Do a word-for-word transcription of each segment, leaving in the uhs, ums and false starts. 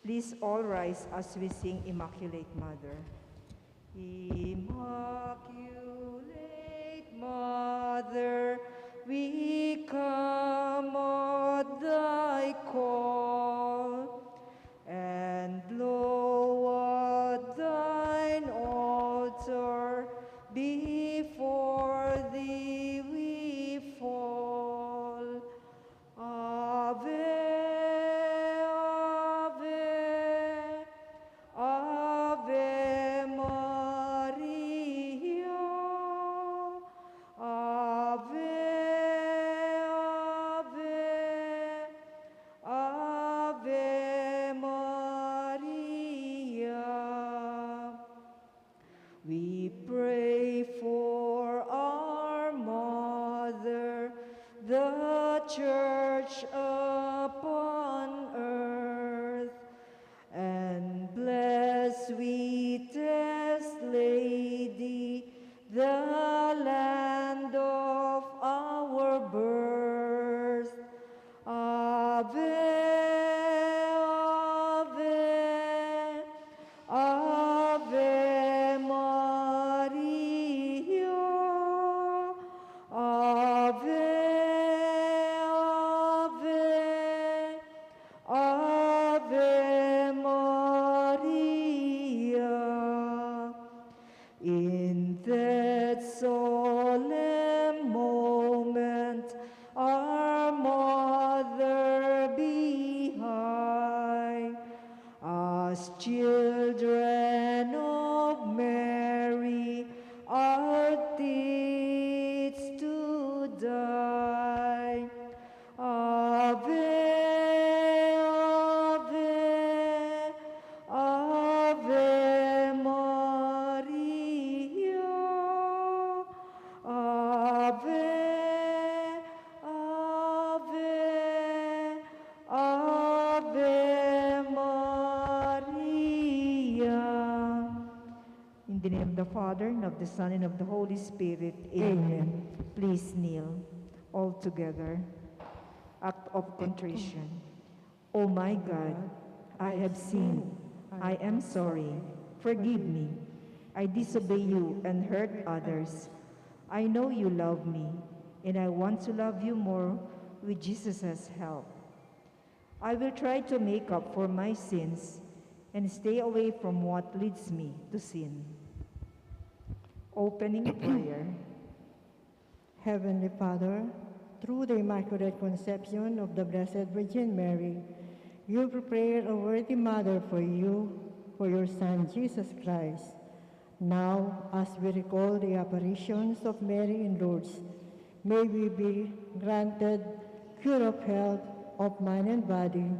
Please all rise as we sing Immaculate Mother. Immaculate Mother, we come at thy call, and lo, at thine altar before thee we fall. Ave, Ave, Ave Maria. Ave, Ave, Ave Maria. We pray for our mother, the church upon earth, and bless, sweetest Lady, the land of our birth. Ave, Ave, Ave Maria. Ave, Ave, Ave Maria. In that solemn moment, our mother behind, as children of Mary, are teach to die. Ave, Ave, Ave Maria. Ave, Ave, Ave Maria. In the name of the Father, and of the Son, and of the Holy Spirit. Amen. Amen. Please kneel all together. Act of contrition. O my God, I have sinned. I am sorry. Forgive me. I disobey you and hurt others. I know you love me, and I want to love you more with Jesus' help. I will try to make up for my sins and stay away from what leads me to sin. Opening prayer. Heavenly Father, through the Immaculate Conception of the Blessed Virgin Mary, you prepared a worthy mother for you, for your Son, Jesus Christ. Now, as we recall the apparitions of Mary in Lourdes, may we be granted cure of health of mind and body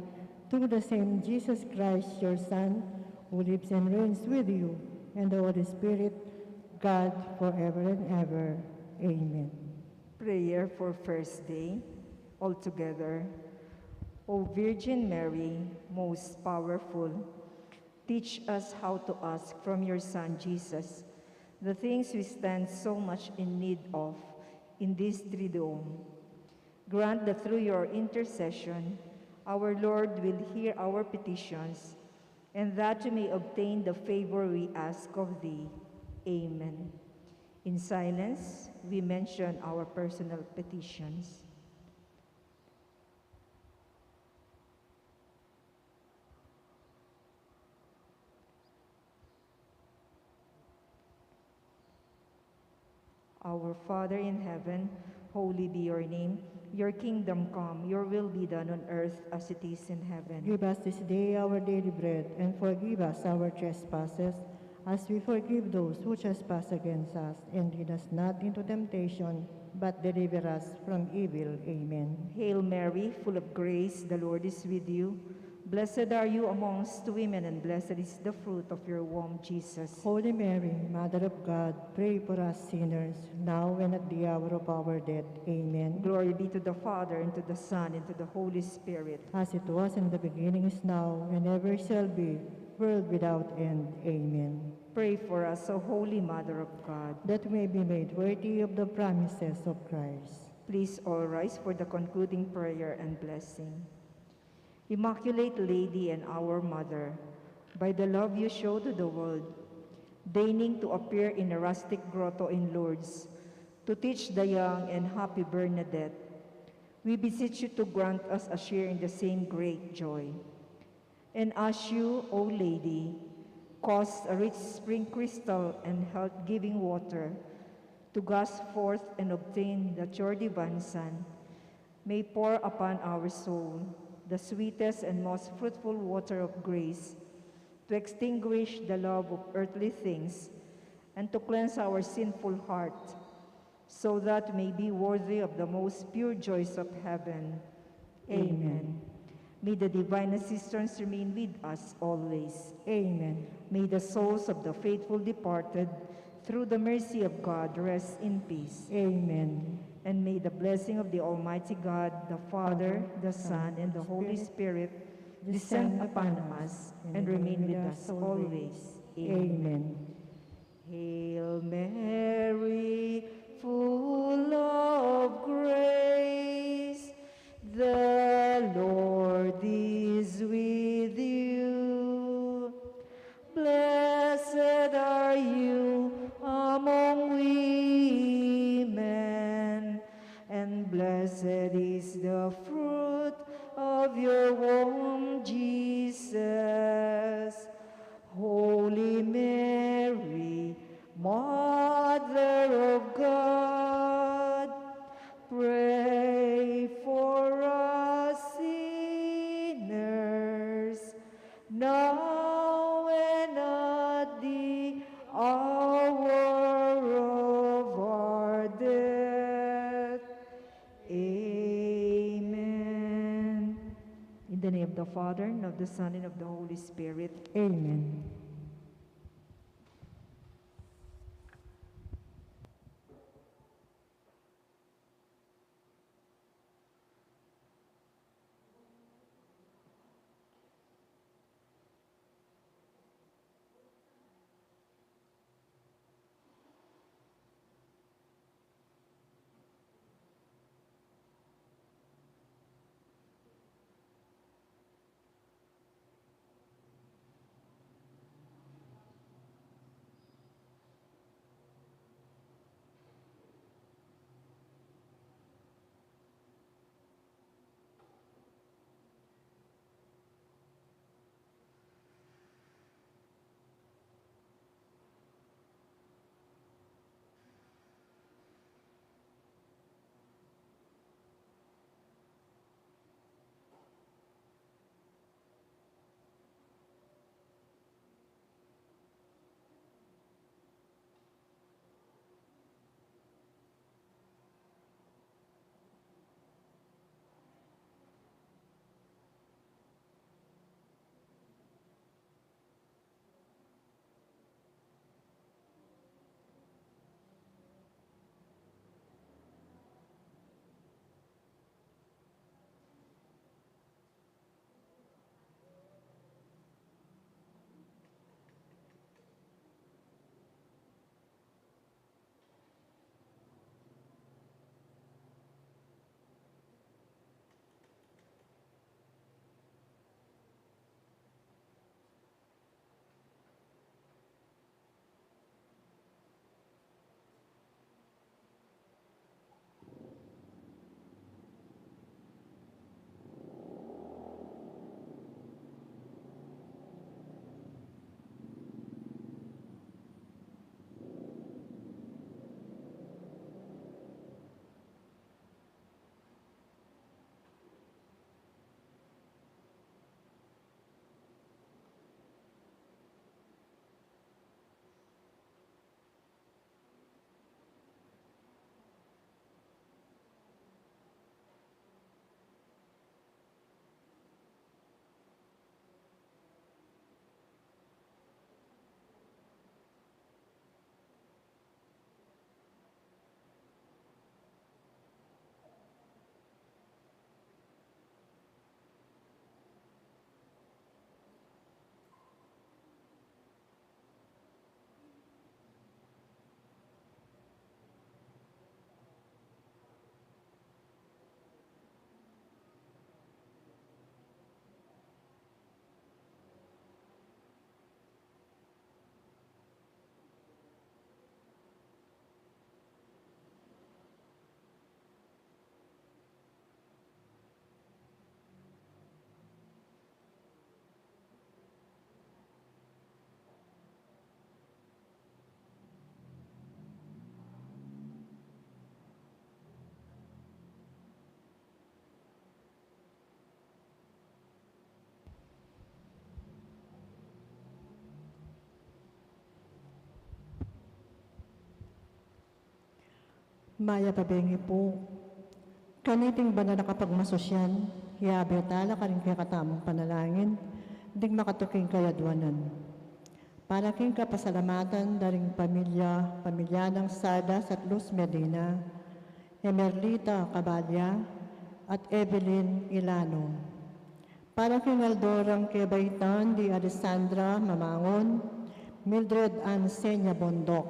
through the same Jesus Christ, your Son, who lives and reigns with you and the Holy Spirit, God, forever and ever. Amen. Prayer for first day. All together. O Virgin Mary, most powerful, teach us how to ask from your Son Jesus the things we stand so much in need of in this Triduum. Grant that through your intercession, our Lord will hear our petitions, and that we may obtain the favor we ask of thee. Amen. In silence, we mention our personal petitions. Our Father in heaven, holy be your name. Your kingdom come, your will be done on earth as it is in heaven. Give us this day our daily bread, and forgive us our trespasses, as we forgive those who trespass against us. And lead us not into temptation, but deliver us from evil. Amen. Hail Mary, full of grace, the Lord is with you. Blessed are you amongst women, and blessed is the fruit of your womb, Jesus. Holy Mary, Mother of God, pray for us sinners, now and at the hour of our death. Amen. Glory be to the Father, and to the Son, and to the Holy Spirit. As it was in the beginning, is now, and ever shall be, world without end. Amen. Pray for us, O Holy Mother of God, that we may be made worthy of the promises of Christ. Please all rise for the concluding prayer and blessing. Immaculate Lady and our Mother, by the love you show to the world, deigning to appear in a rustic grotto in Lourdes to teach the young and happy Bernadette, we beseech you to grant us a share in the same great joy. And as you, O Lady, caused a rich spring crystal and health-giving water to gush forth and obtain that your divine Son may pour upon our soul the sweetest and most fruitful water of grace, to extinguish the love of earthly things, and to cleanse our sinful heart, so that we may be worthy of the most pure joys of heaven. Amen. Amen. May the divine assistance remain with us always. Amen. May the souls of the faithful departed, through the mercy of God, rest in peace. Amen. And may the blessing of the Almighty God, the Father, the Son, and the Holy Spirit descend upon us and remain with us always. Amen. Hail Mary, full of grace, the Lord is with you. Blessed are you among women, and blessed is the fruit of your womb, Jesus. Holy Mary, Mother of God, pray for us sinners, now and at the hour of our death. Amen. In the name of the Father, and of the Son, and of the Holy Spirit. Amen. Mayap a bengi pu. Kaniting banal a kapagmasusyan, iabe tala karing kekatamung panalangin ding makatuking kayadwanan. Para king kapasalamatan da ring pamilya, pamilya nang Sardas at Luz Medina, Emerlita Cabalya, at Evelyn Ilano. Para king aldo rang kebaitan di Alessandra Mamangon, Mildred Ansenya Bondoc,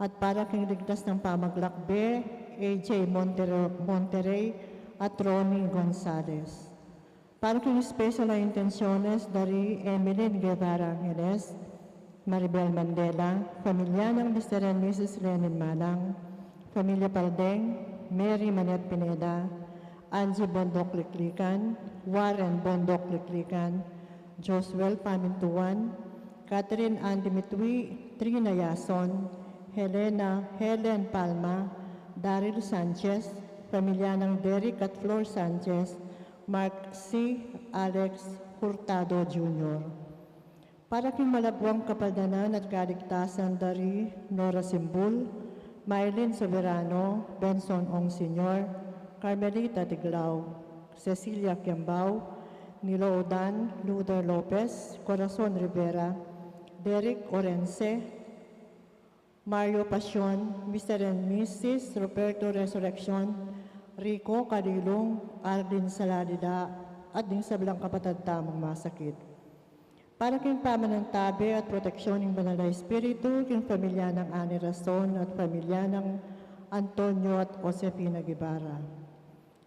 at para king ligtas nang pamaglakbe, A J Monterrey, Monterrey at Ronnie Gonzalez. Para king special a intenciones da ri Emeline Guevara Angeles, Maribel Mandela, pamilya nang Mister and Missus Lenin Malang, pamilya Paldeng, Mary Manette Pineda, Angie Bondoc Liklikan, Warren Bondoc Liklikan, Josuel Pamintuan, Catherine Andy Mitwi, Trina Yason, Helena Helen Palma, Daryl Sanchez, pamilya nang Derek at Flor Sanchez, Mark C. Alex Hurtado Junior. Para king malagwang kapaldanan at kaligtasan da ri Nora Simbul, Mylene Soberano, Benson Ong Senior, Carmelita Tiglao, Cecilia Kiambao, Nilo Udan, Luther Lopez, Corazon Rivera, Derek Orense, Mario Pasion, Mister and Missus Roberto Resurreccion, Rico Calilong, Arlene Salalida, at ding sablang kapatad tamung masakit. Para king pamanantabe at proteksyon ning Banal a Espiritu, king pamilya nang Annie Rason at pamilya nang Antonio at Josefina Guevara.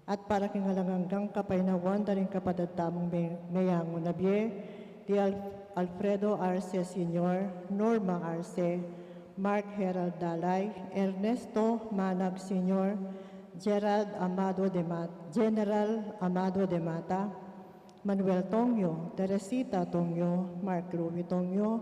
At para king alang anggang kapaynawan da ring kapatad tamung me-, meyangu na bie, di Al-, Alfredo Arce Senior, Norma Arce, Mark Herald Dalay, Ernesto Manag Senior, Gerald Amado de Mat-, General Amado de Mata, Manuel Tongyo, Teresita Tongyo, Mark Louis Tongyo,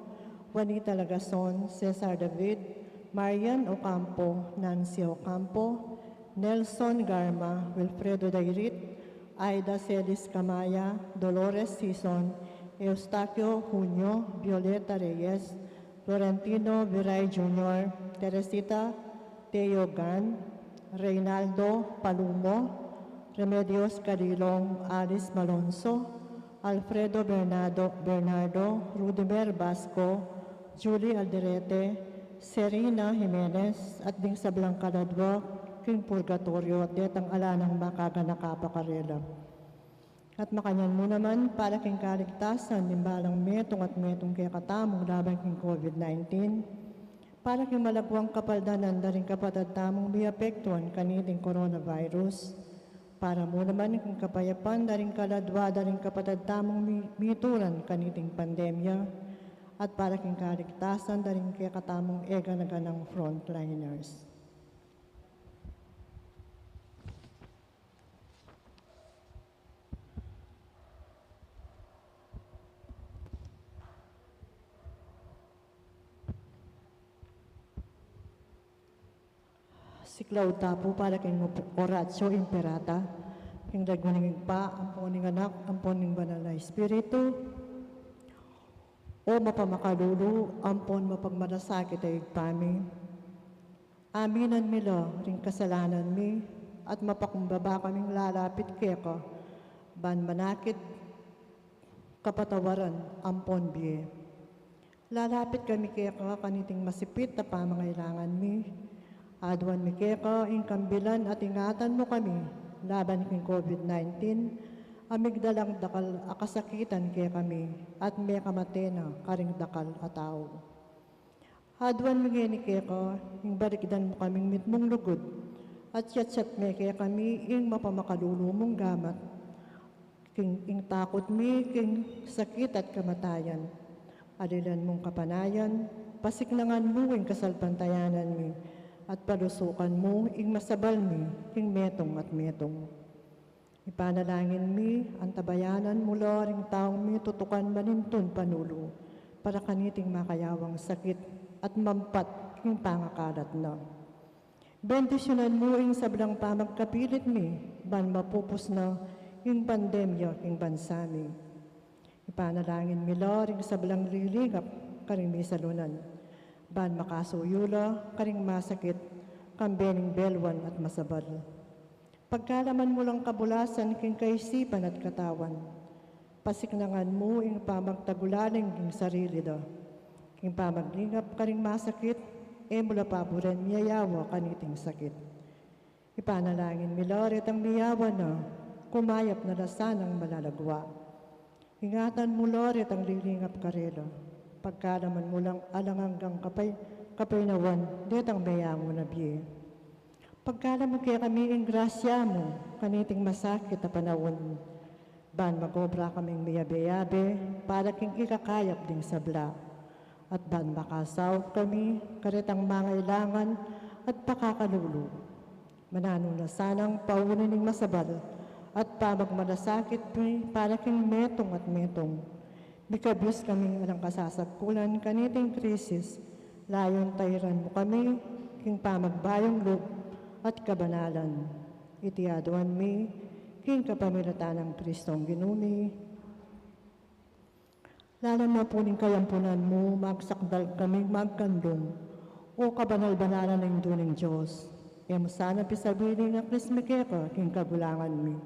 Juanita Lagason, Cesar David, Marian Ocampo, Nancy Ocampo, Nelson Garma, Wilfredo Dairit, Aida Celis Camaya, Dolores Sison, Eustaquio Junio, Violeta Reyes, Florentino Viray Junior, Teresita Teo Gan, Reynaldo Palumo, Remedios Calilong, Alice Malonzo, Alfredo Bernardo, Bernardo, Rudimer Basco, Julie Alderete, Serena Jimenez, at ding sablang kaladwa king purgatoryo, detang ala nang makaganaka pa karela. At makanyan mu naman, para king kaligtasan ning balang metung at metung kekatamung laban king COVID nineteen, para king malagwang kapaldanan da ring kapatad tamung miapektuan kaniting coronavirus, para mu naman king kapayapan da ring kaladwa da ring kapatad tamung mi-, mituran kaniting pandemya, at para king kaligtasan da ring kekatamung e gana-ganang frontliners. Siklaud ta pu para king Oratio Imperata, king lagyu ning Ibpa, ampon ning Anak, ampon ning Banal a Espiritu. O mapamakalulu, ampon mapagmalasakit a Ibpa mi, aminan mi la ring kasalanan mi, at mapakumbaba kaming lalapit keka, ban manakit kapatawaran ampon bie. Lalapit kami keka kaniting masipit a pamangailangan mi. Aduan mi keka ing kambilan at ingatan mu kami laban king COVID nineteen, a migdalang dakal a kasakitan kekami, at mekamate na karing dakal a tau. Aduan mi ngeni keka, ing balikdan mu kaming mitmung lugud, at yatyat me kekami ing mapamakalulu mung gamat, king ing takut mi king sakit at kamatayan. Alilan mung kapanayan, pasiknangan mu ing kasalpantayanan mi, at palusukan mu ing masabal mi king metung at metung. Ipanalangin mi, antabayanan mu la ring taung mitutukan manintun panulu, para kaniting makayawang sakit at mampat king pangakalat na. Bendisyunan mu ing sablang pamagkapilit mi, ban mapupus na ing pandemya king bansa mi. Ipanalangin mi la ring sablang lilingap karing misalunan, ban makasuyu la karing masakit, kambe ning belwan at masabal. Pagkalaman mu lang kabulasan king kaisipan at katawan. Pasiknangan mu ing pamagtagulaling king sarili da. King pamaglingap karing masakit, e mu la paburen miyayawa kaniting sakit. Ipanalangin mi la retang miyawa na, kumayap na la sanang malalagwa. Ingatan mu la retang lilingap karela. Pagkalaman mu lang alang anggang kapay-, kapaynawan detang meyangu na bie. Pagkalaman mu kekami ing grasya mu, kaniting masakit a panaun. Ban mag-obra kaming miyabe-yabe, para king ikakayap ding sabla. At ban makasaup kami, karetang mangailangan at pakakalulu. Mananu na sanang pauni ning masabal at pamagmalasakit mi para king metung at metung. Mikabus kaming alang kasasagkulan kaniting krisis, layun tairan mu kami king pamagbayung lub at kabanalan. Iti aduan mi king kapamilatan nang Kristong Ginu mi. Lalam na pu ning kayampunan mu, magsakdal kaming magkanlung. O kabanal-banalan a Indu ning Dios, e mu sana pisabiling aklis mi keka king kagulangan mi.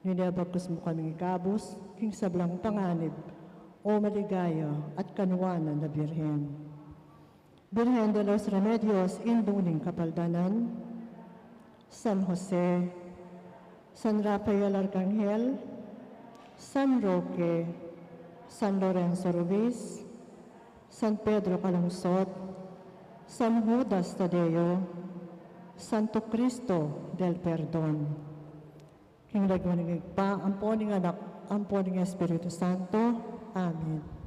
Nune bagkus mu kaming ikabus king sablang panganib, O maligaya at kanuanan a Birhen. Birhen de los Remedios, Indu ning Kapaldanan, San Jose, San Rafael Arcangel, San Roque, San Lorenzo Ruiz, San Pedro Calungsod, San Judas Tadeo, Santo Cristo del Perdon. King lagyu ning Ibpa, ampo ning Anak, ampo ning Espiritu Santo. Amen.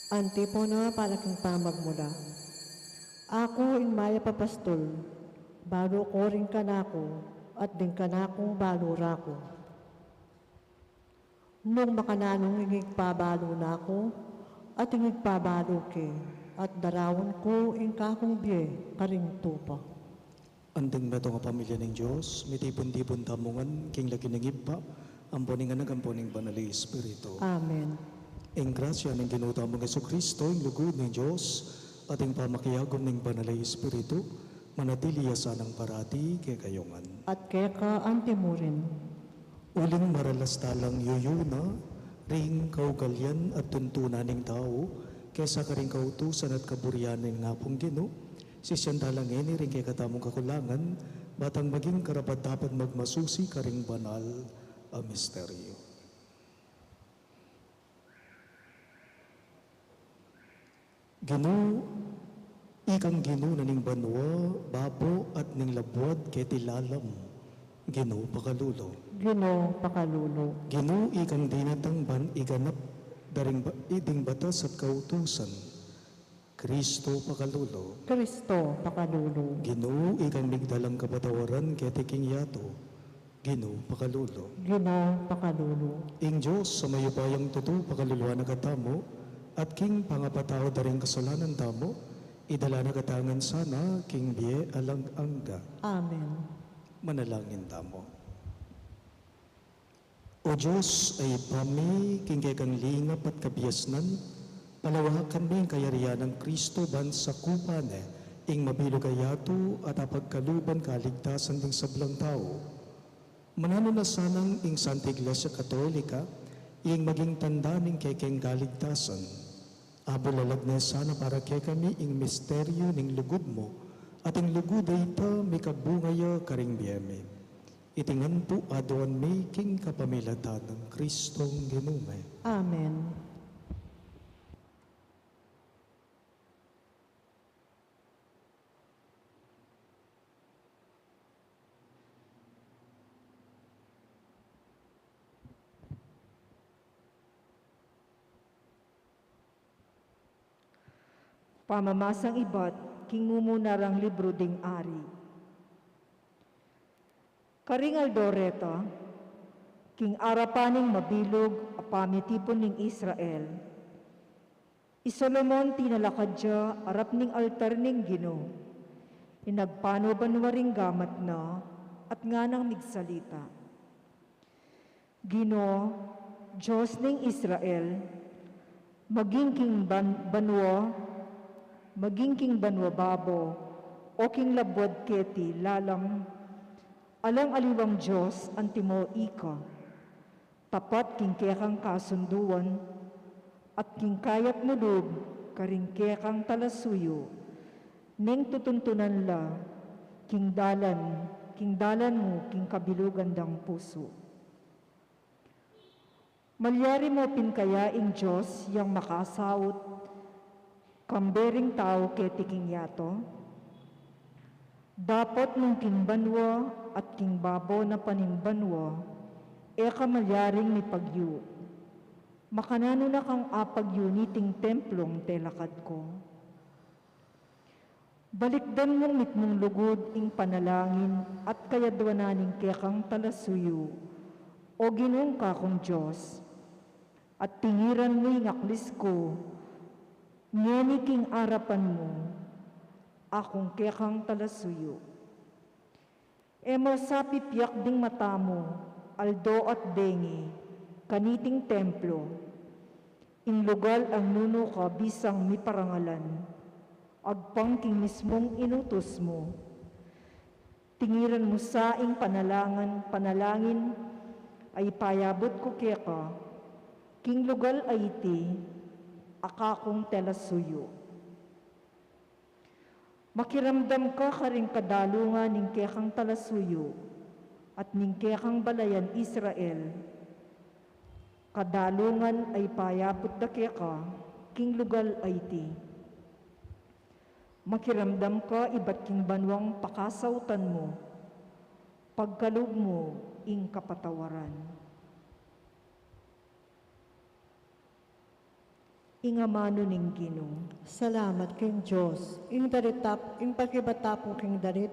Antipona para king pamagmula. Aku ing mayap a pastul, balu ku ring kanaku, at ding kanaku balu ra ku. Nung makananu ing igpabalu na ku, at ing igpabalu ke, at daraun ku ing kakung bie karing tupa. Anting metung a pamilya ning Dios, mitipun-tipun tamu ngan king lagyu ning Ibpa, ampo ning Anak, ampo ning Banal a Espiritu. Amen. Ing grasya ning Ginu tamung Jesucristo, ing lugud ning Dios, at ing pamakiagum ning Banal a Espiritu, manatili ya sanang parati kekayu ngan. At keka antimurin. Uling maralas talang yuyuna ring kaugalian at tuntunan ning tau kesa karing kautusan at kaburian ning Apung Ginu, sisian tala ngeni ring kekatamung kakulangan, batang maging karapat-dapat magmasusi karing banal a misteryo. Ginu, ikang Ginu na ning banua, babo at ning labuad keti lalam. Ginu, pakalulu. Ginu, pakalulu. Ginu, ikang dinatang ban iganap da ring ba-, ding batas at kautusan. Kristo, pakalulu. Kristo, pakalulu. Ginu, ikang migdalang kapatawaran keti king yatu. Ginu, pakalulu. Ginu, pakalulu. Ing Dios a mayupayang tutu pakaluluan na katamu, at king pangapatawad da ring kasalanan tamu, idala na katamu ngan sana king bie alang angga. Amen. Manalangin tamu. O Dios a Ibpa mi, king kekang lingap at kabiasnan, palawakan me ing kayarian nang Kristo ban sakupan ne ing mabilug a yatu at apagkaluban kaligtasan ding sablang tau. Mananu na sanang ing Santa Iglesia Katolika ing maging tanda ning kekeng kaligtasan. Abulalag ne sana para kekami ing misteryu ning lugud mu, at ing lugud a ita mikabunga ya karing bie mi. Iti ngan pu aduan mi king kapamilatan nang Kristong Ginu mi. Amen. Pamamasang ibat king mumuna rang libru ding Ari. Karing aldo reta, king arapan ning mabilug a pamitipun ning Israel, i Solomon tinalakad ya arap ning altar ning Ginu, inagpanu banua ring gamat na at nganang migsalita. Ginu, Dios ning Israel, maging king ban-, banua, maging king banua babo, o king labuad keti lalam, alang aliwang Dios antimo ika, tapat king kekang kasunduan, at king kayap mu lub karing kekang talasuyu, neng tutuntunan la king dalan, king dalan mu king kabilugan dang pusu. Malyari mu pin kaya ing Dios yang makasaut kambe ring tau keti king yatu? Dapot nung king banua at king babo na pa ning banua, e ka malyaring mipagyu, makananu na kang apagyu niting templung telakad ku? Balikdan mung mitmung lugud ing panalangin at kayadwanan ning kekang talasuyu, o Ginung kakung Dios, at tingiran mu ing aklis ku ngeni king arapan mu, a kung kekang talasuyu. E mu sa pipiak ding mata mu aldo at bengi kaniting templo, ing lugal a nunu ka bisang miparangalan, agpang king mismung inutus mu. Tingiran mu sa ing panalangan, panalangin a ipayabut ku keka king lugal a iti, a kakung talasuyu. Makiramdam ka karing kadalungan ning kekang talasuyu at ning kekang balayan Israel, kadalungan a ipayabut da keka king lugal a iti. Makiramdam ka ibat king banuang pakasautan mu, pagkalub mu ing kapatawaran. Ing amanu ning Ginu. Salamat king Dios. Ing dalit tap, ing pagkibata pu king dalit.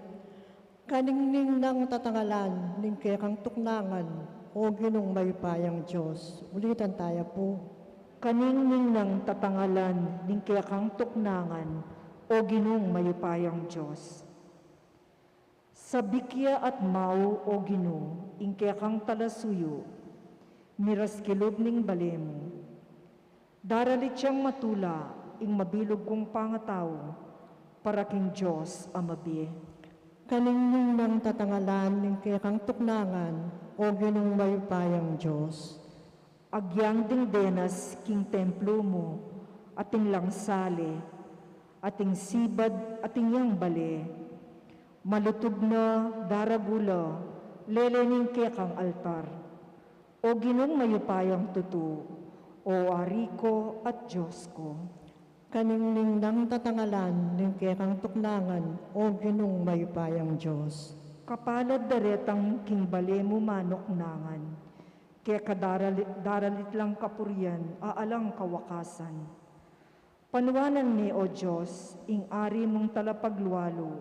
Kaningning nang tatangalan ning kekang tuknangan, o Ginung mayupayang Dios. Ulitan taya pu. Kaningning nang tatangalan ning kekang tuknangan, o Ginung mayupayang Dios. Sabik ya at mau, o Ginu, ing kekang talasuyu, miras kilub ning bale mu. Daralit yang matula ing mabilug kung pangatau para king Dios a mabie. Kaningning nang tatangalan ning kekang tuknangan, o Ginung mayupayang Dios. Agyang ding denas king templu mu, atin lang sali, atin sibad, atin yang bale. Malutub na, daragul a, lele ning kekang altar. O Ginung mayupayang tutu, o Ari ko at Dios ko. Kaningning nang tatangalan ning kekang tuknangan, o Ginung mayupayang Dios. Kapalad daretang king bale mu manuknangan, keka darali-, daralit lang kapurian a alang kawakasan. Panuanan me, o Dios, ing Ari mung talapaglualu,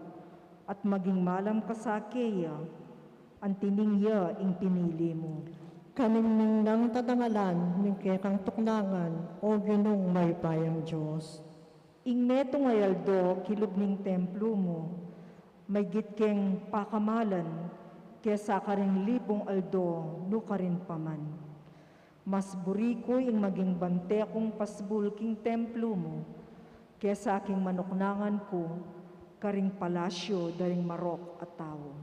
at maging malam ka sa keya, antining ya ing pinili mu. Kaningning nang tatangalan ning kekang tuknangan, o Ginung mayupayang Dios. Ing metung a aldo kilub ning templu mu, maygit keng pakamalan kesa karing libung aldo nukarin pa man. Mas buri ku ing maging bante kung pasbul king templu mu, kesa king manuknangan ku karing palasyu da ring marok a tau.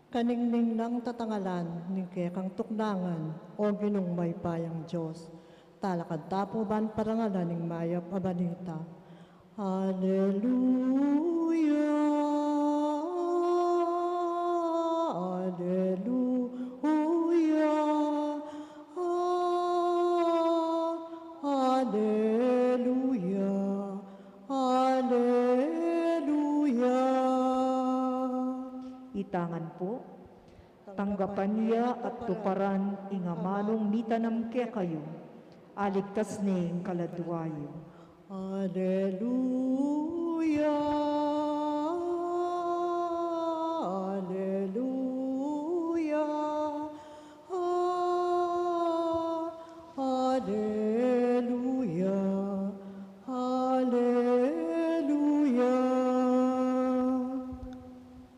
Kaningning nang tatangalan ning kekang tuknangan, o Ginung mayupayang Dios. Talakad ta pu ban parangalan ing mayap a balita. Aleluya, aleluya, a-, aleluya, aleluya. Ita ngan pu, tanggapan ya at tuparan ing amanung mitanam kekayu, aligtas ne ing kaladua yu. Aleluya, aleluya, a-, aleluya, aleluya.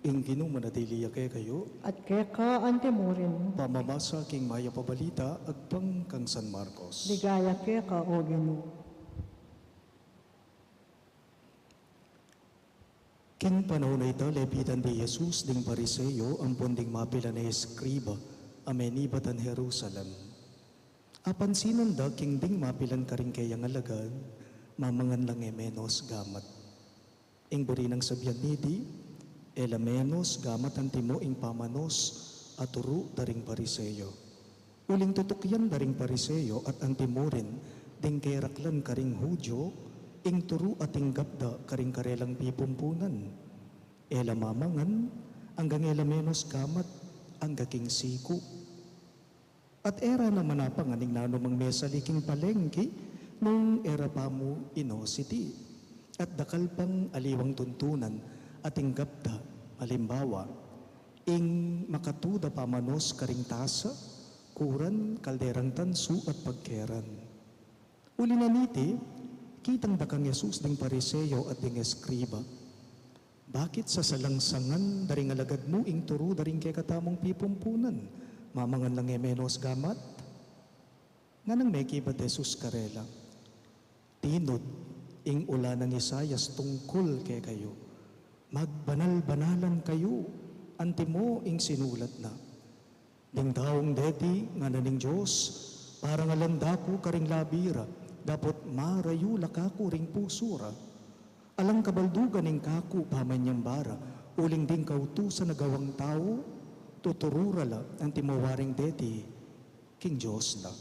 Ing Ginu manatili ya kekayu. At keka antimurin. Pamamasa king mayap a balita agpang kang San Marcos. Ligaya keka, o Ginu. King panaun a ita, lepitan di Jesus ding Pariseo ampon ding mapilan a eskriba a menibatan Jerusalem. Apansinan da king ding mapilan karing keyang alagad, mamangan la nge menos gamat. Ing buri nang sabian niti, e la menos gamat antimo ing pamanos a turu da ring Pariseo. Uling tutukian da ring Pariseo at antimurin ding keraklan karing Judio ing turu a tinggap da karing karelang pipumpunan. E la mamangan anggang e la menos gamat angga king siku. At e ra naman apangan ing nanumang mesali king palengki nung e ra pa mu inositi. At dakal pang aliwang tuntunan a tinggap da, alimbawa, ing makatu da pamanos karing tasa, kuran, kalderang tansu, at pagkeran. Uli na niti, kitang da kang Jesus ding Pariseo at ding eskriba. Bakit sasalangsangan da ring alagad mu ing turu da ring kekatamung pipumpunan? Mamangan la nge menos gamat? Nganang mekibat Jesus karela, tinud ing ula nang Isaias tungkul kekayu, magbanal-banalan kayu, antimo ing sinulat na. Ding taung deti, ngana ning Dios, parangalan da ku karing labi ra, dapot marayu la kaku ring pusu ra. Alang kabaldugan ing kaku pamanyamba ra, uling ding kautusan a gawang tau, tuturu ra la antimo waring deti king Dios la.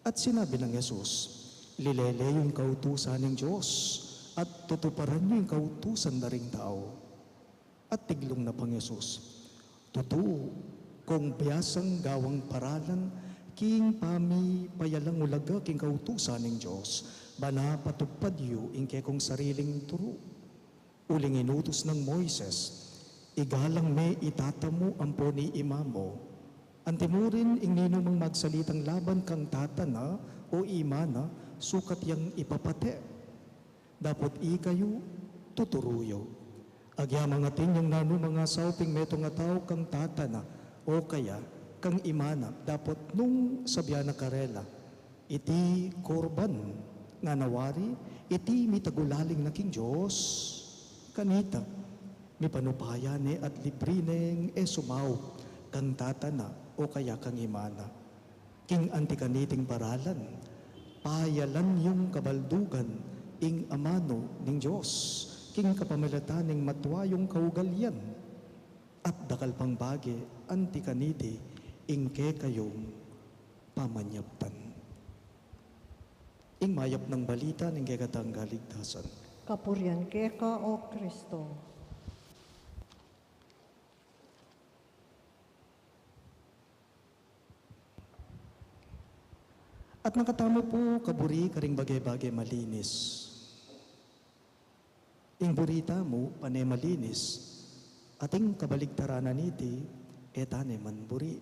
At sinabi nang Jesus, lilele yu ing kautusan ning Dios, at tutuparan yu ing kautusan da ring tau. At tiglung na pang Jesus, tutu, kung biasang gawang paralan king pamipayalang ulaga king kautusan ning Dios, Bana patupad yu ing kekong sariling turu. Uling inutus nang Moises, igalang me i tata mu ampo i ima mu. Antimurin ing ninumang magsalitang laban kang tata na o ima na, sukat yang ipapate. Dapot ikayu, tuturu yu. Agyamang atin yang nanumang asauping metung a tau kang tata na, o kaya kang ima na, dapot nung sabian na karela, iti korban ngana wari, iti mitagulaling na king Dios, kanita, mipanupayan ne at libri neng e sumaup kang tata na, o kaya kang ima na. King anti kaniting paralan, payalan yung kabaldugan ing amanu ning Dios, king kapamilatan ning matua yung kaugalian, at dakal pang bage anti kaniti ing kekayung pamanyaptan. Ing mayap nang balita ning kekatang kaligtasan. Kapurian keka, O Kristo. At nakatamu pu kaburi karing bage-bage malinis. Ing buri tamu pane malinis, ating kabaligtaran na niti, e tane man buri.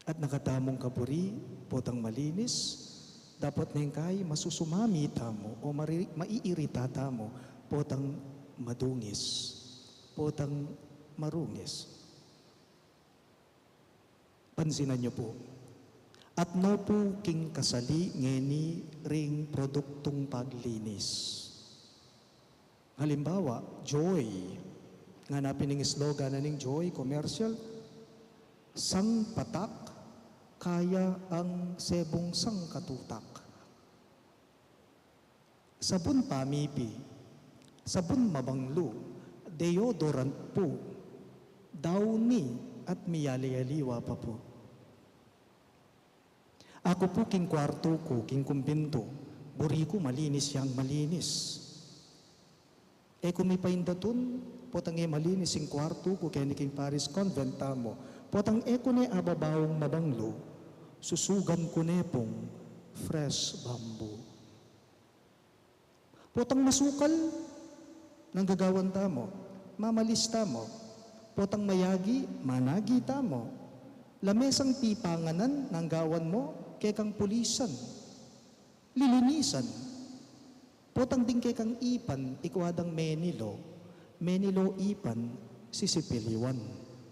At nakatamung kaburi potang malinis, dapot neng kai masusumami tamu o mari-, maiirita tamu potang madungis, potang marungis. Pansinan yu pu. Atna pu king kasali ngeni ring produktung paglinis. Halimbawa, Joy. Ngana pin ing slogan na ning Joy Commercial, "Sang patak, kaya ang sebung sangkatutak." Sabun pamipi, sabun mabanglu, deodorant pu, Downy at miyali-aliwa pa pu. Aku pu king kuartu ku, king kumbintu, buri ku malinis yang malinis. E ku mipaindatun, potang e malinis ing kuartu ku keni king parish convent tamu, potang e ku ne ababaung mabanglu, susugan ku ne pung fresh bamboo. Potang masukal, nang gagawan tamu, mamalis tamu. Potang mayagi, managi tamu. Lamesang pipanganan, nang gawan mu, kekang pulisan, lilinisan. Potang ding kekang ipan, ikua dang menilo, menilo ipan, sisipiliwan.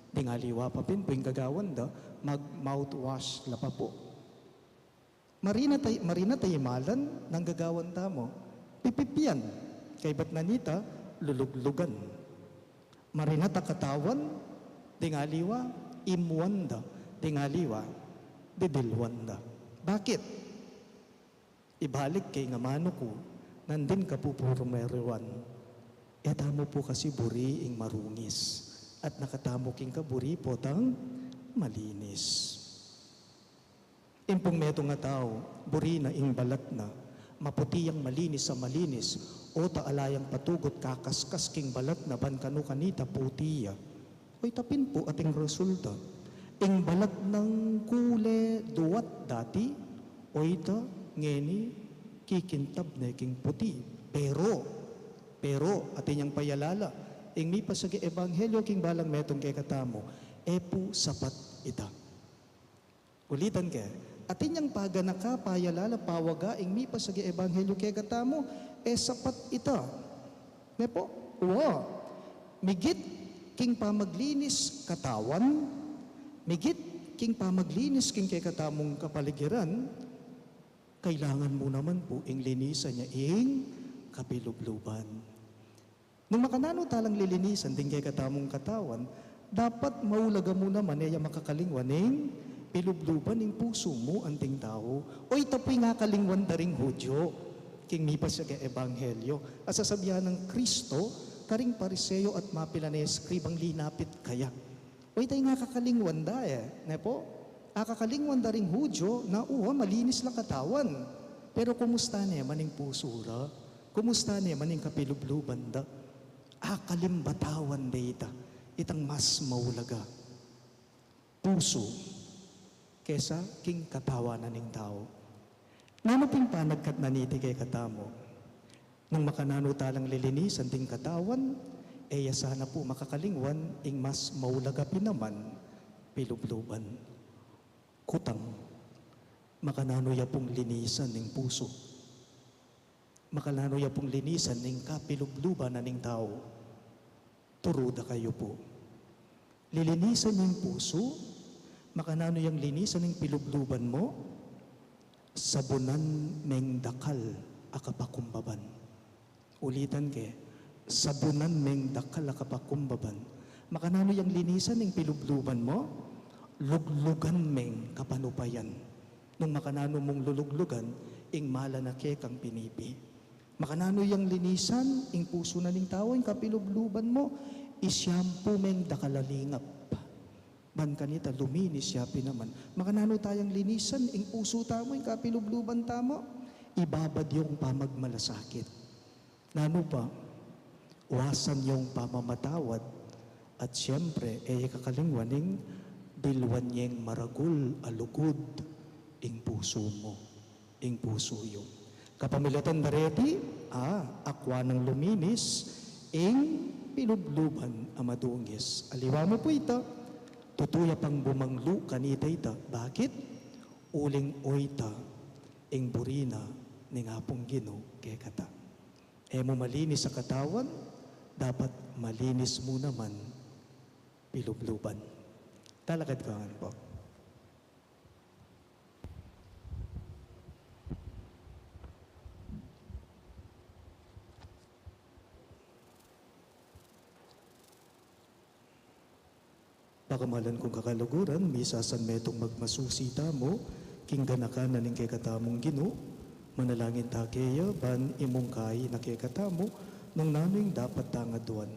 Ding aliwa pa pin pu ing gagawan da, mag-mouthwash la pa pu. Marinat a, marinat a imalan, nang gagawan tamu, pipipian, kaybat na nita, luluglugan. Marinat a katawan, ding aliwa, imuan da, ding aliwa, didilwan da. Bakit? Ibalik ke ing amanu ku, nandin ka pu purmeruan. E tamu pu kasi buri ing marungis, at nakatamu king kaburi potang malinis. Ing pung metung a tau, buri na ing balat na, maputi yang malinis a malinis, o ta ala yang patugut kakaskas king balat na ban kanu kanita puti ya. Oyta pin pu ating resulta. Ing balat nang kule duwat dati, oyta ngeni kikintab ne king puti. Pero, pero, atin yang payalala, ing mipasaga ebanghelyo king balang metung kekatamu, e pu sapat ita. Ulitan ke, atin yang paganaka, payalala, pawaga, ing mipasaga ebanghelyo kekatamu, e sapat ita. Ne pu? Wa. Migit king pamaglinis katawan, migit king pamaglinis king kekatamung kapaligiran, kailangan mu naman pu ing linisan ya ing kapilubluban. Nung makananu talang lilinisan ding kekatamung katawan, dapat maulaga mu naman e ya makakalingwan ning pilubluban ning pusu mu anting tau. Oyta pu ing akalingwan da ring Hudyo king mipasaga ebanghelyo. A sasabian nang Kristo karing Pariseo at mapilan a eskribang linapit kaya. Oyta ing akakalingwan da e, ne pu? Akakalingwan da ring Hudyo na, uwa, malinis la katawan. Pero kumusta ne man ing pusu ra? Kumusta ne man ing kapilubluban da? Akalimbatawan da ita, itang mas maulaga, pusu kesa king katawan na ning tau. Nanu pin panagkat na niti kekatamu? Nung makananu ta lang lilinisan ding katawan, e ya sana pu makakalingwan ing mas maulaga pin naman, pilubluban. Kutang, makananu ya pung linisan ing pusu? Makananu ya pung linisan ing kapilubluban na ning tau? Turu da kayu pu. Lilinisan ing pusu, makananu yang linisan ing pilubluban mu? Sabunan meng dakal a kapakumbaban. Ulitan ke, sabunan meng dakal a kapakumbaban. Makananu yang linisan ing pilubluban mu? Luglugan meng kapanupayan. Nung makananu mung luluglugan ing malan a kekang pinipi? Makananu yang linisan ing pusu na ning tau? Ing kapilubluban mu, isyampu meng dakal a lingap. Ban kanita luminis ya pin naman. Makananu tayang linisan ing pusu tamu, ing kapilubluban tamu? Ibabad yung pamagmalasakit. Nanu pa? Wasan yung pamamatawad. At siyempre, e ya kakalingwan ing bilwan yeng maragul a lugud ing pusu mu, ing pusu yu. Kapamilatan dareti, a, akwa nang luminis ing pilubluban a madungis. Aliwa mu pu ita, tutu ya pang bumanglu kanita ita. Bakit? Uling oyta ing buri na ning Apung Ginu kekata. E mu malinis a katawan, dapat malinis mu naman pilubluban. Talakad ku ngan pu. Pakamalan kung kakaluguran, misasanmetung magmasusi tamu king ganaka na ning kekatamung Ginu. Manalangin ta keya ban imungkahi na kekatamu nung nanu ing dapat tang aduan,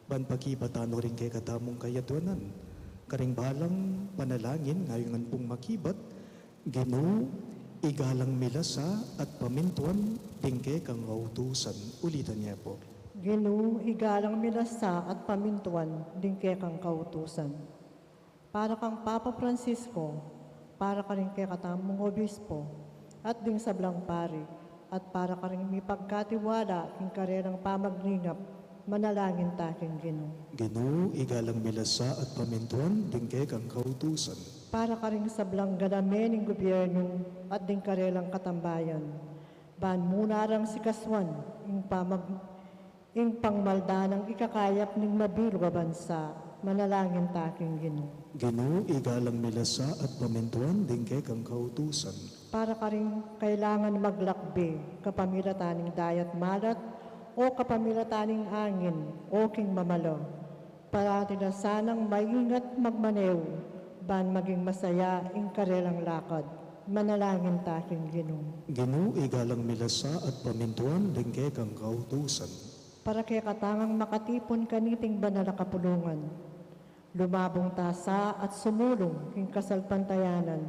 ban pakibatan no ring kekatamung kayaduanan. Karing balang panalangin ngayungan pung makibat, Ginu, igalang mi la sa at pamintuan ding kekang kautusan. Ulitan ye pu. Ginu, igalang mi la sa at pamintuan ding kekang kautusan. Para kang Papa Francisco, para karing kekatamung obispo, at ding sablang pari, at para karing mipagkatiwala king karelang pamaglingap, manalangin ta king Ginu. Ginu, igalang mi la sa at pamintuan ding kekang kautusan. Para karing sablang galamen ning gobyernu at ding karelang katambayan, ban mu na rang sikasuan ing pamag-, ing pangmaldanang ikakayap ning mabilug a bansa, manalangin ta king Ginu. Ginu, igalang mi la sa at pamintuan ding kekang kautusan. Para karing kailangan maglakbe kapamilatan ning dayat malat, o kapamilatan ning angin, o king mamalu. Parati la sanang maingat magmaneho, ban maging masaya ing karelang lakad. Manalangin ta king Ginu. Ginu, igalang mi la sa at pamintuan ding kekang kautusan. Para kekatang makatipun kaniting banal a kapulungan, lumabung ta sa at sumulung king kasalpantayanan,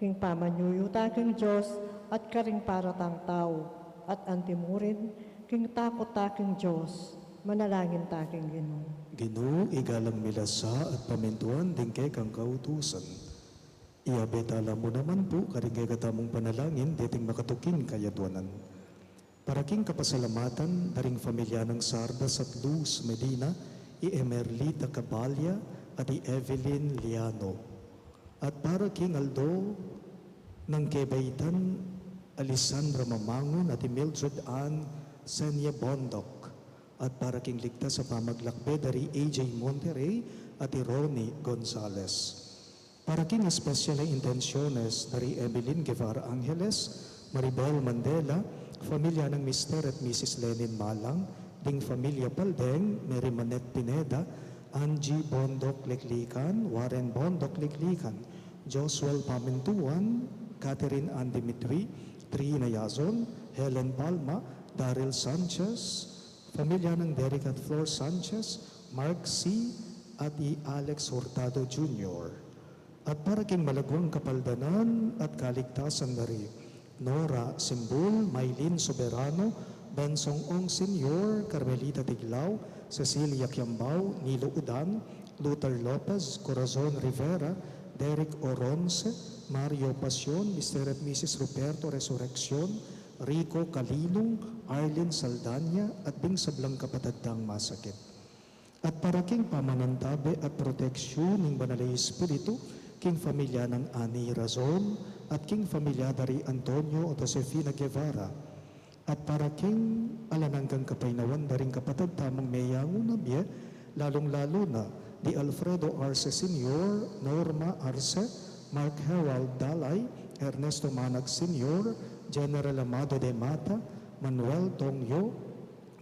king pamanyuyu ta king Dios at karing para tang tau, at antimurin king takut ta king Dios, manalangin ta king Ginu. Ginu, igalang mi la sa at pamintuan ding kekang kautusan. Iabet tala mu naman pu karing kekatamung panalangin deting makatuking kayaduanan. Para king kapasalamatan da ring familia nang Sardas at Luz Medina, i Emerlita Cabalia, at i Evelyn Liano. At para king aldo nang kebaitan Alessandra Mamangun at i Mildred Ann Senia Bondoc. At para king ligtas a pamaglakbe da ri A J Monterrey at i Ronnie Gonzalez. Para king espesyal a intensiones da ri Emeline Guevara Angeles, Maribel Mandela, familia nang Mister at Missus Lenin Malang, ding familia Paldeng, Mary Manette Pineda, Angie Bondoc Liklikan, Warren Bondoc Liklikan, Josuel Pamintuan, Catherine Ann Dimitri, Trina Yazon, Helen Palma, Daryl Sanchez, familia nang Derek at Flor Sanchez, Mark C., at i Alex Hurtado Junior. At para king malagwang kapaldanan at kaligtasan da ri Nora Simbul, Mylene Soberano, Bensong Ong Senior, Carmelita Tiglao, Cecilia Kiambao, Nilo Udan, Luther Lopez, Corazon Rivera, Derek Oronce, Mario Pasion, Mister at Missus Ruperto Resurreccion, Rico Calilung, Arlene Saldanya, at ding sablang kapatad tang masakit. At para king pamanantabe at proteksiun ning Banal a Espiritu, king familia nang Ani Razon, at king familia da ri Antonio at Josefina Guevara, at para king alang anggang kapaynawan da ring kapatad tamung meyangu na mie, lalung-lalu na di Alfredo Arce Senior, Norma Arce, Mark Harold Dalay, Ernesto Manag Senior, General Amado de Mata, Manuel Tongyo,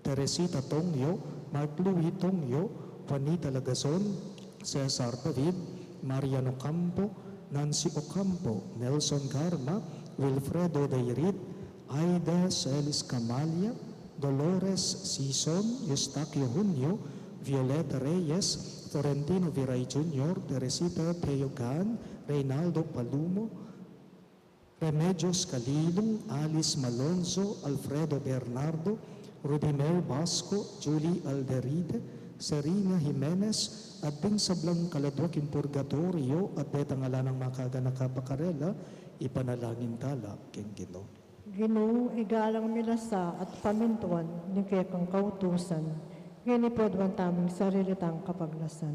Teresita Tongyo, Mark Louis Tongyo, Juanita Lagazon, Cesar David, Marian Ocampo, Nancy Ocampo, Nelson Garma, Wilfredo Dairit, Aida Celis Camalia, Dolores Sison, Eustaquio Junio, Violeta Reyes, Florentino Viray Junior, Teresita Teogan, Reynaldo Palumo, Remedios Calilung, Alice Malonzo, Alfredo Bernardo, Rudimer Basco, Julie Alderide, Serena Jimenez, at ding sablang kaladua king purgatorio at detang ala nang makaganaka pa karela, ipanalangin tala king Ginu. Ginu, igalang mi la sa at pamintuan ning kekang kautusan, ngeni pu aduan tamung sarili tang kapaglasan.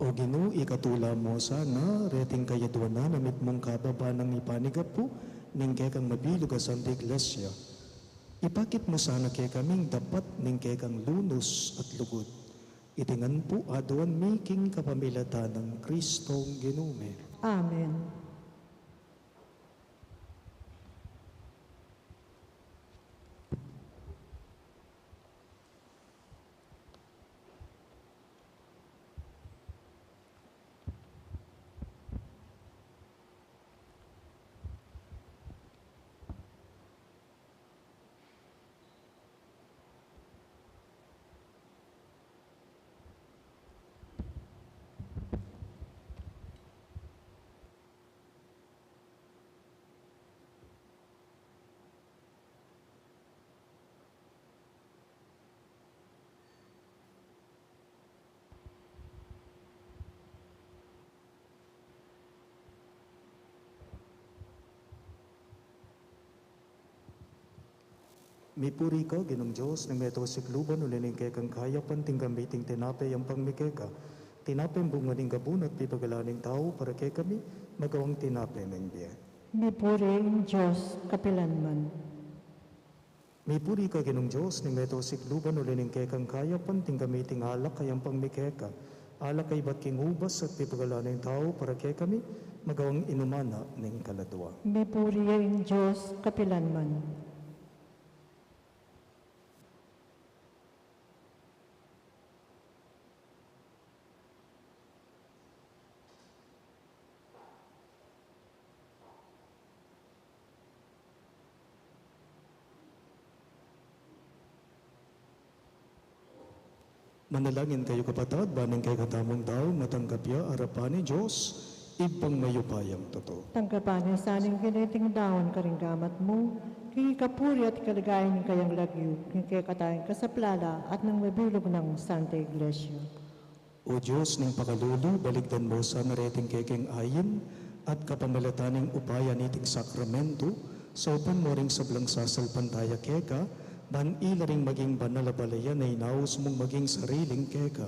O Ginu, ikatula mu sana reting kayaduanan a mitmung kababa nang ipanigapu ning kekang mabilug a Santa Iglesia. Ipakit mu sana kekami ing dapat ning kekang lunus at lugud. Iti ngan pu aduan mi king kapamilatan nang Kristong Ginu mi. Amen. Mipuri ka, Ginung Dios ning meto sikluban, uli ning kekang kayapan tinggap mi iting tinape a yampang mi keka. Tinapeng bunga ning gabun at pipagalan ning tau para kekami, magawang tinape ning bie. Mipuri ing Dios kapilanman. Mipuri ka, Ginung Dios ning meto sikluban, uli ning kekang kayapan tinggap mi iting alak a yampang mi keka. Alak a ibat king ubas at pipagalan ning tau para kekami, magawang inuman na ning kaladua. Mipuri ing Dios kapilanman. Manalangin kayu, kapatad, ban ing kekatamung daun matanggap ya arapan ning Dios, Ibpang mayupayang tutu. Tanggapan na sa ning Ginu iting daun karing gamat mu, king ikapuri at ikaligayan ning kayang lagyu, king kekatang kasaplalan at ning mabilug nang Santa Iglesia. O Dios ning pakalulu, balikdan mu sana reting kekeng ain, at kapamilatan ning upaya niting sakramentu, saupan mu ring sablang sasalpantaya keka, ban ila ring maging banal a balayan a inaus mung maging sariling keka.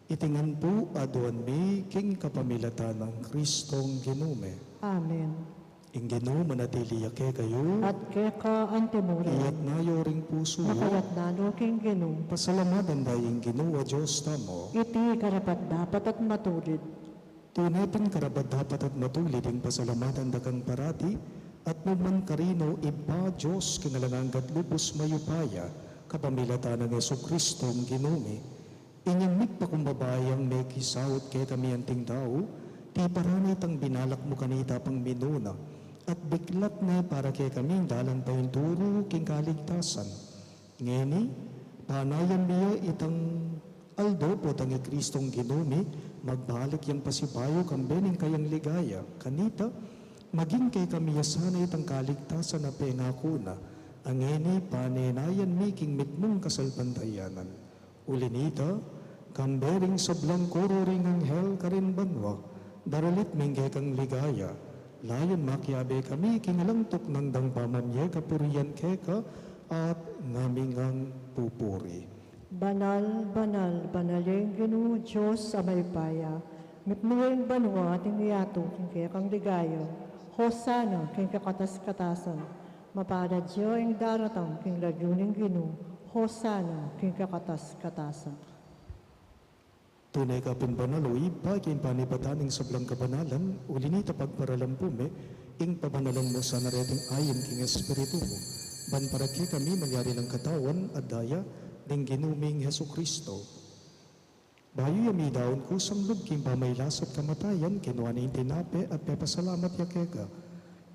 Iti ngan pu aduan mi king kapamilatan nang Kristong Ginu mi. Amen. Ing Ginu manatili ya kekayu. At keka antimurin. Iyatas yu ring pusu yu. Makayatas no king Ginu. Pasalamatan da ing Ginu a Dios tamu. Iti karapat-dapat at matulid. Tune pin karapat-dapat at matulid ing pasalamatan da kang parati, at nu man karin, O Ibpa, Dios king alang angga at lubus mayupaya, kapamilatan nang Jesucristo a Ginu mi. Inyang migpakumbaba yang mekisaut kekami anting tau, tiparan ne itang binalak mu kanita pang minuna, at biklat ne para kekami ing dalan paintulu king kaligtasan. Ngeni, panayan mi ya itang aldo potang i Kristong Ginu mi, magbalik yang pasibayu kambe ning kayang ligaya kanita, maging kekami ya sana itang kaligtasan a pengaku na, a ngeni panenayan mi king mitmung kasalpantayanan. Uli nita, Kambe ring sablang koro ring anghel karin banua, daralit mi ing kekang ligaya. Layun makiabe kami king alang tuknang dang pamamie kapurian keka at ngaming pupuri. Banal, banal, banal ya ing Ginu Dios a mayupaya. Mipnu ya ing banua at ing yatu king kekang ligaya. Hosana king kakatas-katasan. Mapalad ya ing daratang king lagyu ning Ginu. Hosana king kakatas-katasan. Tune ka pin banal, o Ibpa, king panibatan ning sablang kabanalan, uli na nita pagparalan pu mi ing pabanalan mu sana reting ain king Espiritu mu, ban para kekami malyari lang katawan at daya ning Ginu ming Jesucristo. Bayu ya midaun kusang lub king pamailas at kamatayan, kinua ne ing tinape at pepasalamat ya keka,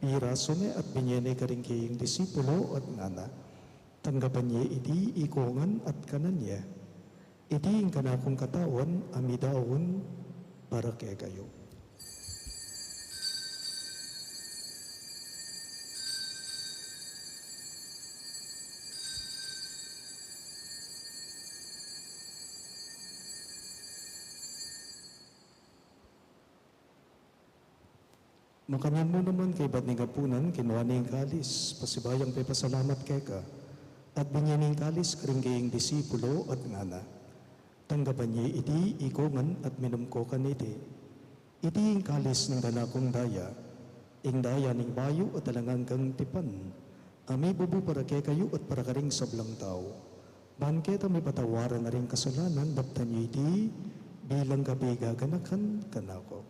pirasu ne at binie ne karing keyang disipulo at ngana: Tanggapan ye iti ikongan at kanan ye. Iti ing kanakung katawan a midaun para kekayu. Makanyan mu naman kaybat ning apunan, kinua ne ing kalis, pasibayung pepasalamat keka, at binie ne ing kalis karing keyang disipulo at ngana: Tanggapan ye iti ikongan at minum ko kaniti. Iti ing kalis ning kanakung daya, ing daya ning bayu at alang anggang tipan, a mibubu para kekayu at para karing sablang tau. Ban keta mipatawaran na ring kasalanan, daptan ye iti bilang kapigaganakan kanaku.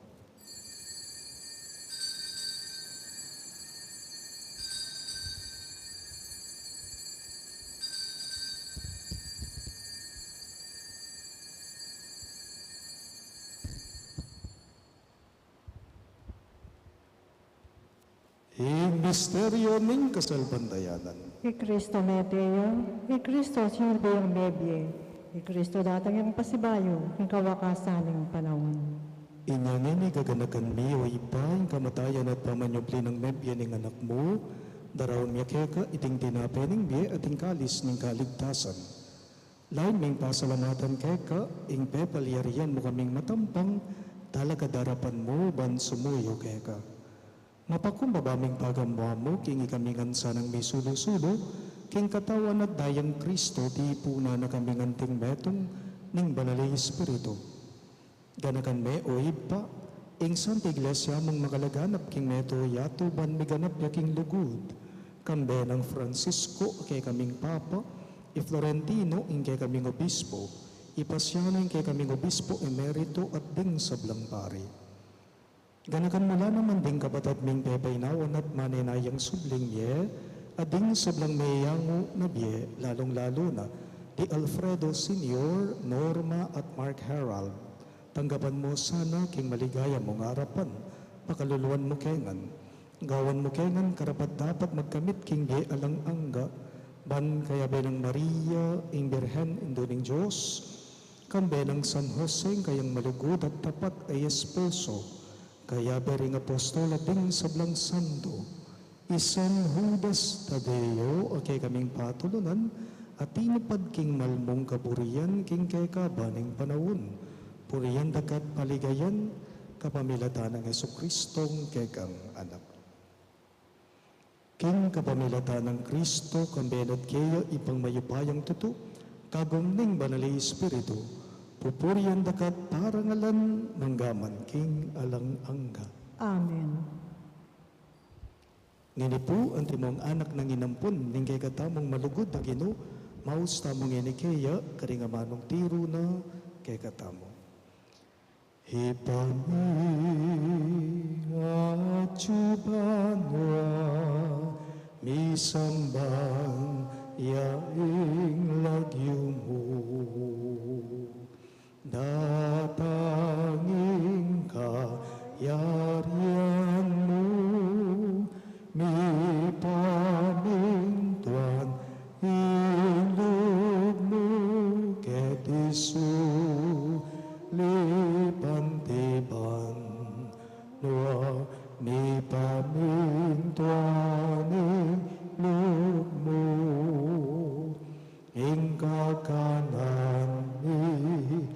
Ing misteryu ning kasalpantayanan. I Kristo mete ya, i Kristo sinulbi yang mebie, i Kristo datang yang pasibayu king kawakasan ning panaun. Inya ngeni gaganakan mi, o Ibpa, ing kamatayan at pamanyubli nang mebie ning Anak mu, daraun mi keka iting tinape ning bie at ing kalis ning kaligtasan. Lalu ming pasalamatan keka ing pepalyarian mu kaming matampang talakad king arapan mu ban sumuyu keka. Mapakumbaba ming pagamuan mu king ikami ngan sanang misulu-sulu king katawan at dayang Kristo, tipunan na kaming anting metung ning Banal a Espiritu. Ganakan me, o Ibpa, ing Santa Iglesia mung makalaganap king metung a yatu ban miganap ya king lugud, kambe nang Francisco a kekaming Papa, i Florentino ing kekaming Obispo, i Paciano ing kekaming Obispo Emerito at ding sablang pari. Ganakan mu la naman ding kapatad ming pepainawan at manenayang subling mie, at ding sablang meyangu na bie, lalung-lalu na di Alfredo Senior, Norma at Mark Herald. Tanggapan mu sana king maligaya mung arapan, pakaluluan mu ke ngan. Gawan mu ke ngan karapat-dapat magkamit king bie alang angga, ban kayabe nang Maria, ing Birhen, Indu ning Dios, kambe nang San Jose, ing kayang malugud at tapat a esposo, kayabe ring apostol at ding sablang santo, i San Judas Tadeo a kekaming patulunan, a tinupad king malmung kaburian king kekaban ning panaun, purian da ka at paligayan, kapamilatan nang Jesucristong kekang Anak. King kapamilatan nang Kristo, kambe na at keya, Ibpang mayupayang tutu, kagum ning Banal a Espiritu, pupurian da ka at parangalan manggaman king alang angga. Amen. Ngeni pu, antimong anak nang inampun ning kekatamung malugud a Ginu, maus tamu ngeni keya karing amanung tiru na kekatamu. Ibpa mi atsu banua, misamban ya ing lagyu mu. Datang ing kayarian mu, mipamintuan ing lub mu keti sulip anti banua, mipamintuan ing lub mu. Ing kakanan mi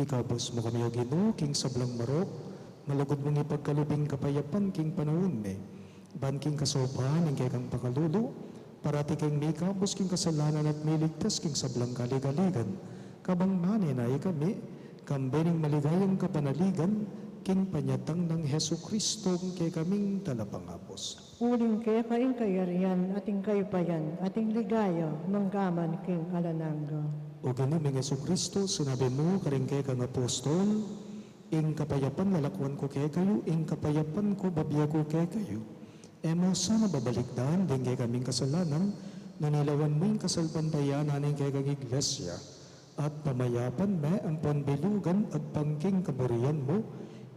Ikabus mu kami, O Ginu, king sablang marok, malugud mung ipagkalub ing kapayapan king panaun mi. Ban king kasaupan ning kekang pakalulu, parati kaming mikabus king kasalanan at miligtas king sablang kaligaligan. Kabang manenaya kami, kambe ning maligayang kapanaligan, king panyatang nang Jesucristo, kekaming talapangabus. Uling keka ing kayarian, at ing kayupayan, at ing ligaya, manggaman king alang angga. O Ginu ming Jesucristo, sinabi mu karing kekang apostol, ing kapayapan lalakwan ku kekayu, ing kapayapan ku bibie ku kekayu. E mu sana babalikdan ding kekaming kasalanan, nune lawan mu ing kasalpantayanan ning kekang Iglesia, at pamayapan me ampon bilugan agpang king kaburian mu,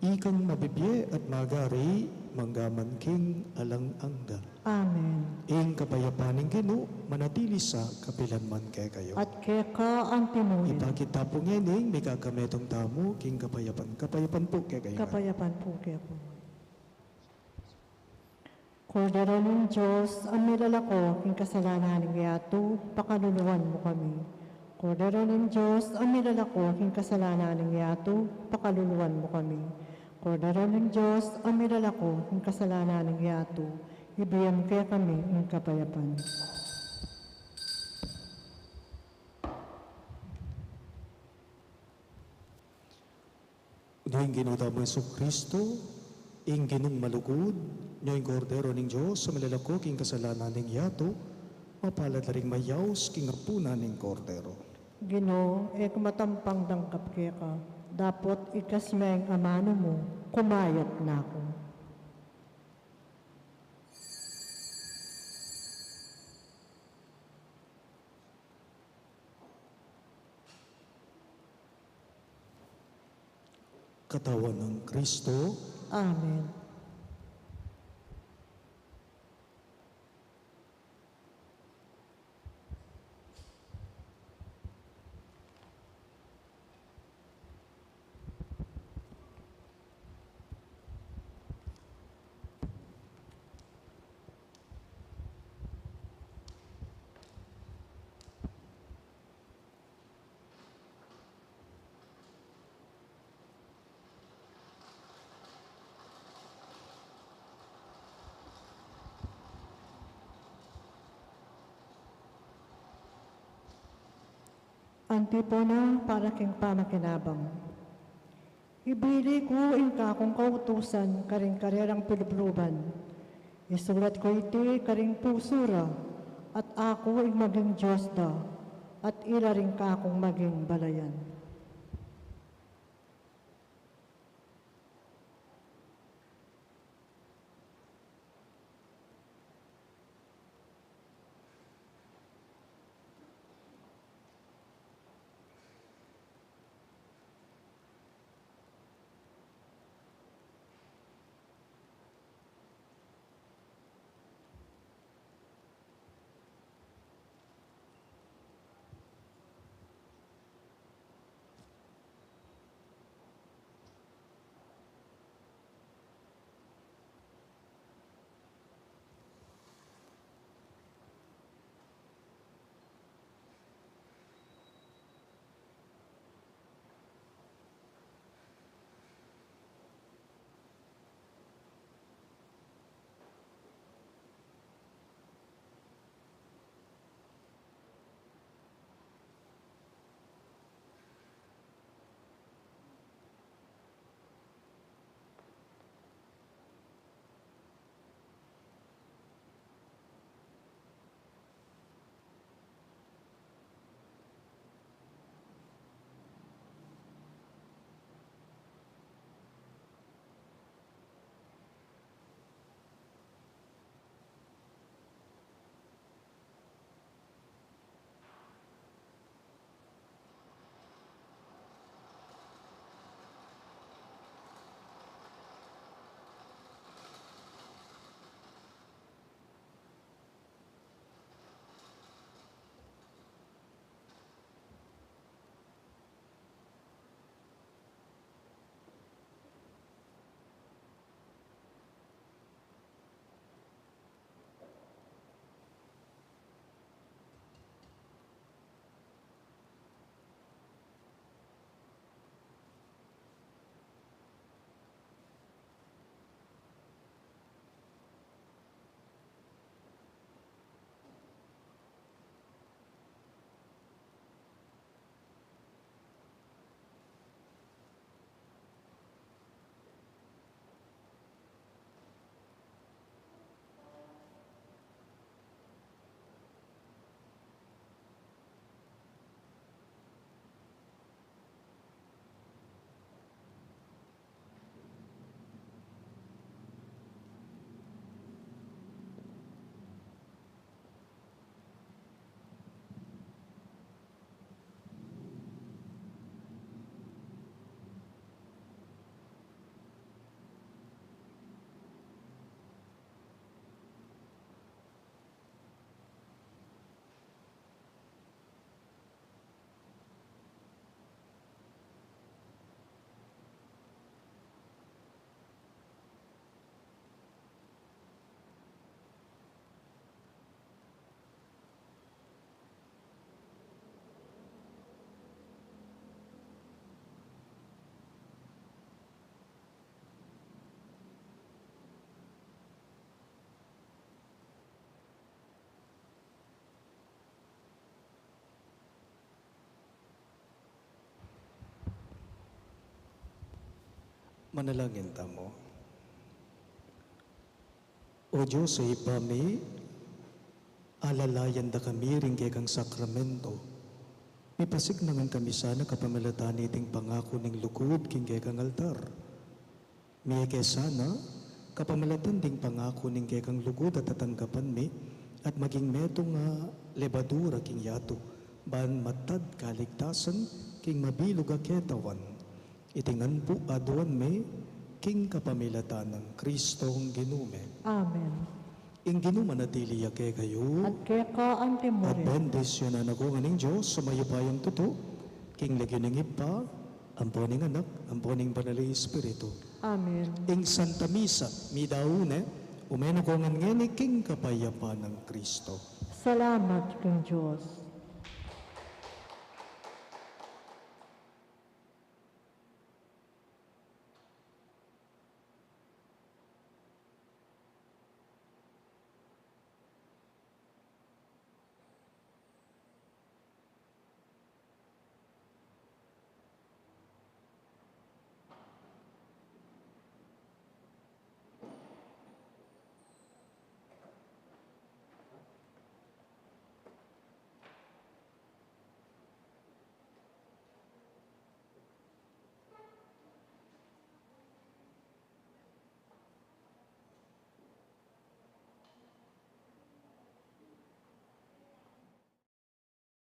ikang mabibie at magari manggaman king alang angga. Amen. Ing kapayapan ning Ginu manatili sa kapilan man kekayu. At keka antimurin. Ipakit ta pu ngening mikakametung tamu king kapayapan. Kapayapan pu kekayu. Kapayapan pu kekayu. Kordero ning Dios, a milalako king kasalanan ning yatu, pakaluluan mu kami. Kordero ning Dios, a milalako king kasalanan ning yatu, pakaluluan mu kami. Kordero ning Dios, a milalako king kasalanan ning yatu, ibie mu kekami ing kapayapan. Ing Ginu tamu Jesucristo, ing Ginung malugud, ing Kordero ning Dios, a milalako king kasalanan ning yatu, mapalad la ring mayaus king apunan ning Kordero. Ginu, e ku matampang dangkap keka, dapot ikasme ing amanu mu, kumayap na ku. Katawan nang Kristo. Amen. Antipona para king pamakinabang. Ibili ku ing kakung kautusan karing karerang pilubluban. Isulat ku iti karing pusu ra, at aku ing maging Dios da, at ila ring kakung maging balayan. Manalangin tamu. O Dios, o Ibpa mi, alalayan da kami ring kekang sakramento. Mipasiknangan kami sana kapamilatan niting pangaku ning lugud king kekang altar. Mie ke sana, kapamilatan ding pangaku ning kekang lugud a tatanggapan mi, at maging metung a lebadura king yatu, ban matad kaligtasan king mabilug a ketawan. Iti ngan pu aduan mi, king kapamilatan nang Kristong Ginu mi. Amen. Ing Ginu manatili ya kekayu. At keka antimurin. At bendisyunan na kayu ngan ning Dios a mayupayang tutu, king lagyu ning Ibpa, ampo ning Anak, ampo ning Banal a Espiritu. Amen. Ing Santa Misa, midaun ne, ume na kayu ngan ngeni king kapayapan nang Kristo. Salamat king Dios.